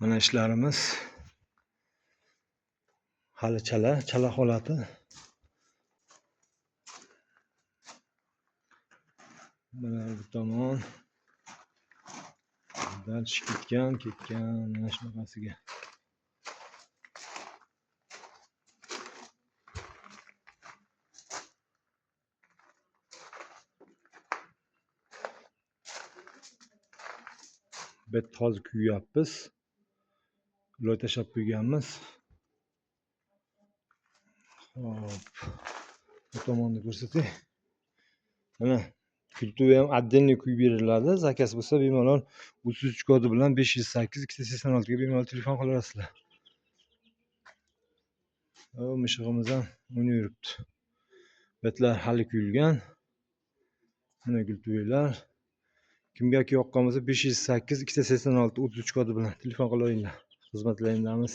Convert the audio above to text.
Mana ishlarimiz hali chala, chala holati. Mana bu tomon dальше ketgan, ketgan mana shunaqasiga. Bu yerda hozir kuyyapmiz. Loy tashlab qo'yganmiz. Hop. Bu tomonni ko'rsatay. Mana kultuv ham отдельный kuyib beriladi. Zakaz bo'lsa bemalol 33 kodi bilan 508 286 ga bemalol telefon qilaverasizlar. O, mishig'imiz ham o'ynab yuribdi. Betlar hali kuyilgan. Mana gultuvlar. Kimgaki yoqqan bo'lsa 508 286 33 kodi bilan telefon qilaveringlar. Xizmatlaringdamiz.